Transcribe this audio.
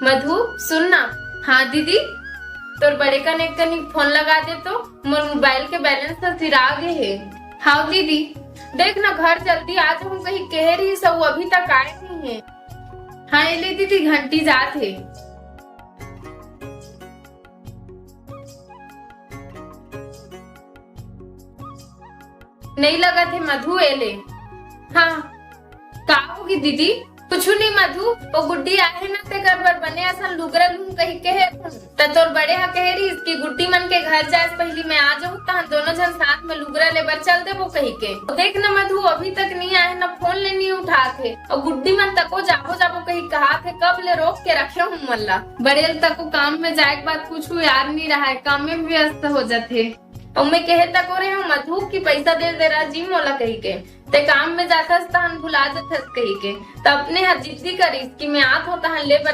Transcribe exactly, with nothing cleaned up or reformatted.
मधु, सुन ना। हाँ दीदी। तोर बड़े कन एक कनी फोन लगा दे तो, मोर मोबाइल के बैलेंस ह सिरा गे हे। हाँ दीदी। देख ना, घर जल्दी आ जाहूँ कही कहे रहिस, अउ अभी तक आए नइ हे। हाँ, ए ले दीदी, घंटी जात हे। नइ लगत हे मधु, ए ले। हाँ, का होगे दीदी? कुछु नइ मधु, ओ गुड्डी आहे ना, तेकर बर बने असन लुगरा लूहूँ कहिके हे। त तोर बड़े ह कहे रहिस कि गुड्डी मन के घर जाए से पहिली मैं आ जाहूँ, तहन दोनों झन साथ में लुगरा ले बर चल देबो कहिके। देख ना मधु, अभी तक नइ आहे ना, फोन ले नइ उठात हे, अउ गुड्डी मन तको जाबो जाबो कहि कहात हे, कब ले रोक के रखे हूँ मन ला। बड़े ल तको काम में जाए के बाद कुछु याद नइ रहय, काम में व्यस्त हो जाथे। अउ मैं कहे तको रहे हूँ मधु कि पैसा दे दे राजी मोला कहिके, ते काम में जाथस तहन भुला जाथस कहिके। त अपने ह जिद्दी करिस कि मैं आत हूँ तहन ले बर